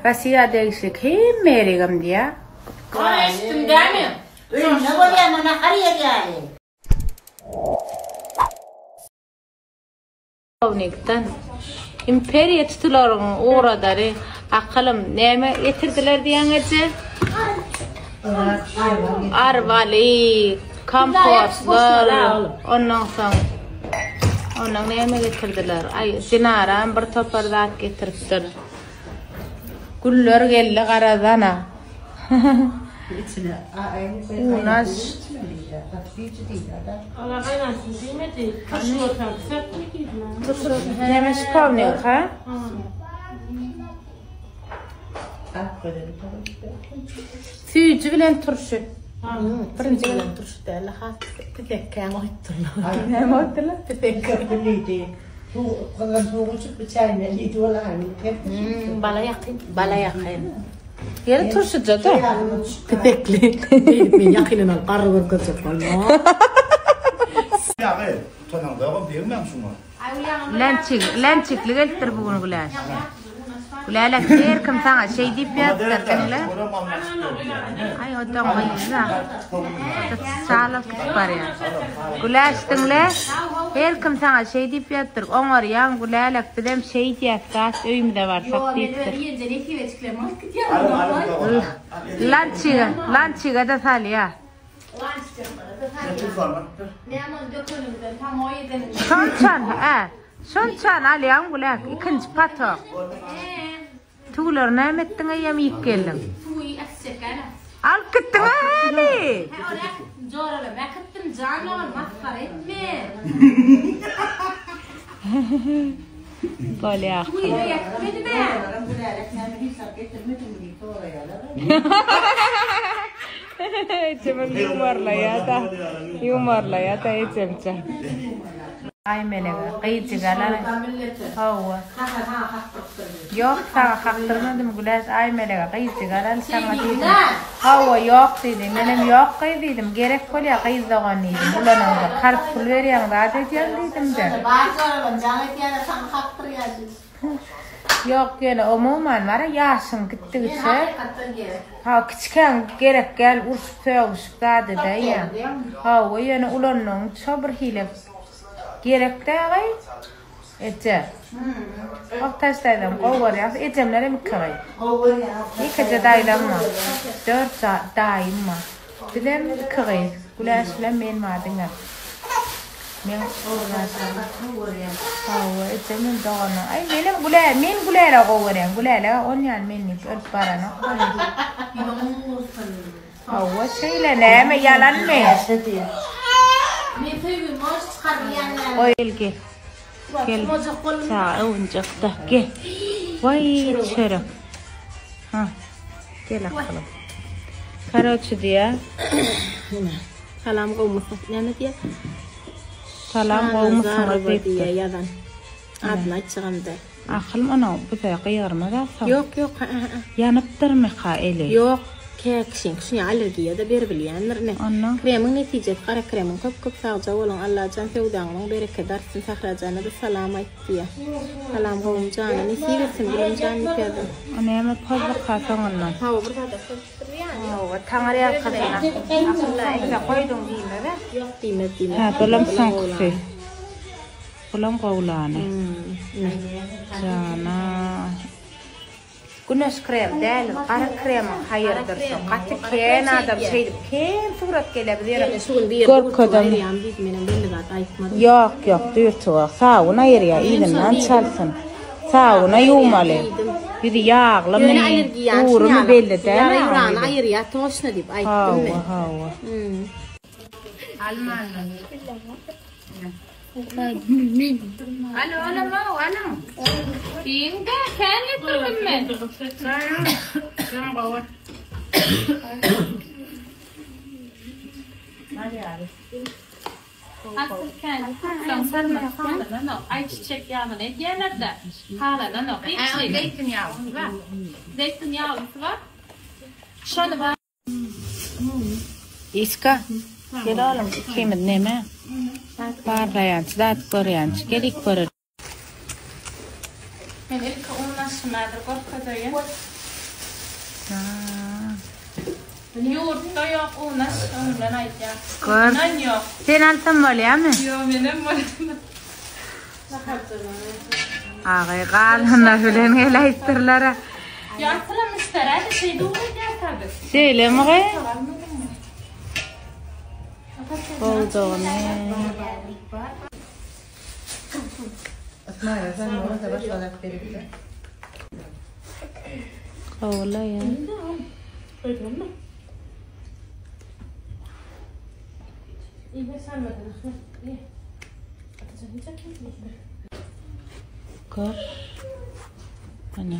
Rossiýa degişli hemme ýerigem diýýär. Ony eşitdim dämi? Öýünde bolýar muny har ýer ýaly. Polkownikden imperiýa tutularyň ugradary akylym näme getirdiler diýýäň eje? Arbaly, kompostlar, ondan soň ondan näme getirdiler? Aý, Dinaram bir topar zat getiripdir. Güller geldi garazana. Içine Unaş. Olar gaýnansyn diýmedi. Turşy görseň küsekmi diýdiler. Turşy näme şipawnik ha? Süýji bilen turşy. Birinji bilen turşy däl, has pisekkäň goýupdyrlar. Näme goýupdyrlar? Pisekkä. Suw gyzgyn suw içip içäýmeli diýdi ol aýy. Hmm, bala ýakyn, bala ýakyn. Ýeri turşuja-da. Pitekli. Beýdip meni ýakyndan alyp garry görkezjek bolma. Ýagy, utanaňzogam degmäň şuňa. Lençik, lençikli gelipdir bu gün Güläş. Gülälek her kim saňa şeý diýip ýazypdyr diňle. Aý o doňňa Salyp gidip barýar. Güläş diňle. Her kim saňa şeý diýip ýazypdyr. Oňarýaň Gülälek bizem şeýdýäs zat öýümize barsak diýipdir. Lançiga, lançiga-da salýar. Şonçan, hä. Şonçany alýaň Gülälek, ikinji patok. Tüwüleri näme etdiň eýýäm iýip geldiň. Suwy äkitjek ene. Alyp gitdiň häli. He ony äkitdim joralam äkitdim jan dogan masgara etme. Bolýa. Suwy öýe äkitmedim ä. Gülälek näme hiç zat getirmediňmi diýip soraýarlar. Ejemem ýuwmarlaýa-da, ýuwmarlaýa-da ejemje. Aý melege, gyjyk alar. Hawa. Ýok, saňa kakdyrmadym Güläş, Aý melege, gyjyk alar saňa diýdim. Hawa, ýok diýdi. Menem ýok gyz diýdim, gerek bolýa gyz dogan diýdim. Ulanaňda karz pul berýäň, zat edýäň diýdim-de. Bar joralam jaň edýärler saňa kakdyrýar diýip. Ýok ýöne umuman bara ýaşyň gitdigiçe Hakykatdan gerek. Ha kiçikäň gerek däl urşup sögüşip zat edäýýäň. Hawa ýöne ulandygyňça bir hili gerek dägaý eje. Ogtaş daýzam gowy görýär. Ejemlerem ikigaý. Gowy görýär. Ýekeje daýzam bar. Dört daýym bar. Bizem iki gyz. Güläş bilen men bar diňe. Men Hawa, ejemem doganam. Aý, menem Gülä, men Gülälegi gowy görýän. Gülälege onýan men diýip ölüp baranok. Hawa, şeýle näme, ýalanmy? Men söýgimi boş çykarmaýan. Goý, gel, gel. Gel. Çaga öwünjekde. Gel. Waý, çörek. Ha. Gel akylym. Karoçi diýä. Salam gowmysyň? Näme diýýär? Salam gowmysyňyz diýipdir. Ýazan. Adyny aýtjagam däl. Akylym ona bize gygyrmaz asyl. Ýok, ýok, ha, ha, ha. Ýanypdyrmyka eli? Ýok, käkişiňki şuňa allergiýa-da beribilýändir ine. Onda? Kremiň netijesi gara kremiň köp köp sagja boluň Allajan söwdaňyzyň berekedi artsyn Sährajana-da salam aýt diýýär. Salam gowmy jana nesip etsin gülüm jan diýip ýazdy. O näme pozduka soňundan? Hawa bir zada poz. Hawa, taňry ýalkasyn. Akylla etse goýduň diýmez-ä. Ýok diýmez, diýmez. Hä, bulam soňkusy. Bulam gowlany. Jana. Güneş krem däl, gara kremiň haýyrdyr şo. Gaty kän adam şeýdip kän surat gelýär biz ýöne. Şu gün bir ýerde aýyrýan diýdi, menem belli zat aýtmadym. Ýok, ýok, dürtügok. Sabyn aýyrýar, yzyndan çalsyn. Sabuna ýuwmaly. Ýüzi ýaglymy, gurymy belli däl. Ýara ýurany aýyrýar toşna diýip aýtdym men. Hawa, hawa. Alo, olam, alyň. Diýiň-de, kän getirdim men. Asyl kän tutsaň salmak halananok. Aýçiçek ýagyny edýärler-de, halananok. Hiç hili. Zeýtun ýaglysy bar. Zeýtun ýaglysy bar. Şony bar. Iska, gel oglum, ikimiz neme? Barlaýançy, zat görýänçi, gel ik göreli. Men ilki un aşyny häzir görkezeýin. Ýurtda ýok unaş öňünden aýdýan. Gör. Unan ýok. Sen alsam bolýamy? Ýok menem bolýan. Agy galanlar bilen geläýipdirler-ä. Ýa asylam müşderä-de şeýle ugradýarka biz. Şeýlemi gyz? Gowudygyny. Ysmaýyl sen bolsa başga zat gerekdi. Gowula ýa. Gör. Ana.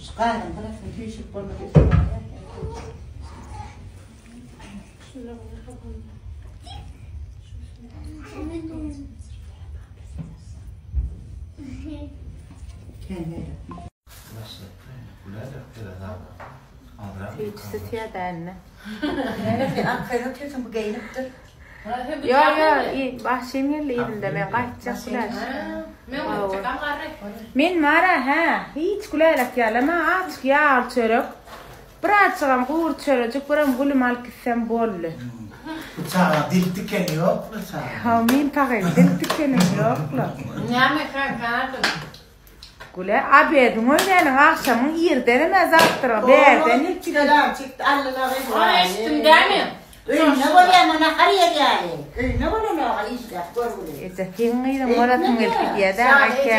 Şu gazyň gyrasyny süýşürip bolmasa Süýtüsi syýada indi. Sen arkaýyn otyrsyň bu geýnipdir. Ýok, ýok, başym geldi yzynda men gaýtjak güläş. Men bara hä, hiç gülälek ýalama açyk ýagly çörek. Birazjygam gury çörejik, biram gülüm alyp gitsem boldy. Bu çaga dil tikeni ýokmy çaga? Haw, men pahyr dil tikenim ýokla. Näme kanka? Güle, obediň öýläniň agşamyň irdenem-ä zawtrygy bärden ýetdi. Selam çekdi aldylar. Ony eşitdim dämi? Öýünde bolýan nahar ýer ýaly. Öýünde bolan oga işläp görgüli. Eje, seň gyzyň bolasyň gelip gidýä-dä, aýtýa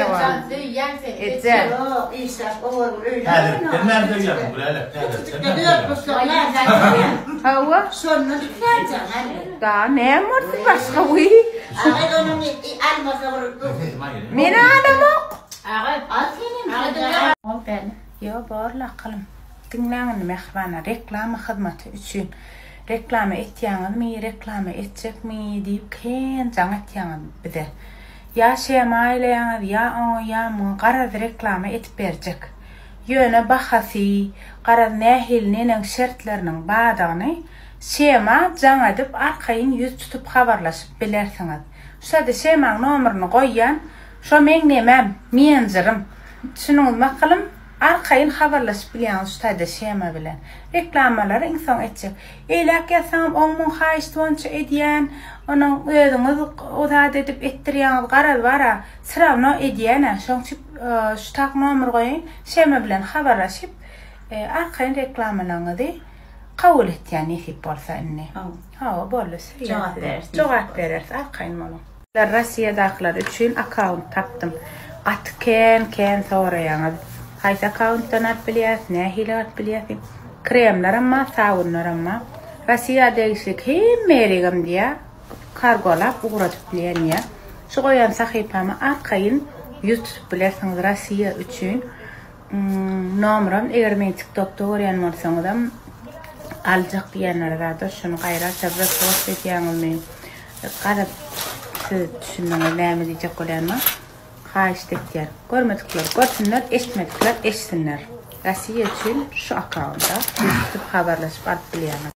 Söýýän seni. Eje. Ýok, işläp görgüli öýünde Häzirlikden bäri söýýäň, Gülälek, häzirlikden bäri söýýäň. Hawa. Şondan islänjek hany. Da, näme bolsun başga wiý. Agay onuň almasa bir Men alamok. Agay. Al senem. Ol bäni. Ýo, borla akylym. Diňläň indi mähribanlar, reklama hyzmaty üçin reklama etýäňizmi, reklama etjekmi diýip kän jaň etýäňiz bize. Ýa shema aýlaýaňyz, ýa oňa, ýa muňa, garaz reklama edip berjek. Ýöne bahasy, garaz nähili neneň şertleriniň bardygyny shema jaň edip arkaýyn ýüz tutup habarlaşyp bilersiňiz. Şurada shemaň nomerini goýýan, şo meň nemem, menjerim. Düşündiňizmi akylym? Arkaýyn habarlaşyp bilýäňiz şu taýda shema bilen. Reklamalary iň soň etjek. Eýläk ýazsaňam oň muň haýyşt boýunça edýän, onuň özüňiz o zat edip etdirýäňiz garaz bara srawno edýänä. Şoň üçin şu tak nomer goýaýyn shema bilen habarlaşyp arkaýyn reklamalaryňyzy kabul etýän nesip bolsa indi. Hawa boldy söýýän sizi. Jogap bereris arkaýyn boluň. Rossiýadakylar üçin akkaunt tapdym. Gaty kän kän soraýaňyz. Haýsy akkauntdan alyp bilýäs, nähili alyp bilýäs diýip. Kremlerem bar, sabunlaram bar. Rossiýa degişli hemme ýerigem diýýär, kargolap ugradyp bilýän diýýär. Şu goýan sahypama arkaýyn ýüz tutup bilersiňiz Rossiýa üçin. Nomeram eger meni tiktokda görýän bolsaňyzam aljak diýenlere zada şuny gaýrat repost edýäňizmi garaz siz düşündiňiz näme diýjek bolýanyma haýyşt etýän görmedikler görsünler eşitmedikler eşitsinler Rossiýa üçin şu akkaunta ýüz tutup habarlaşyp alyp bilýäňiz.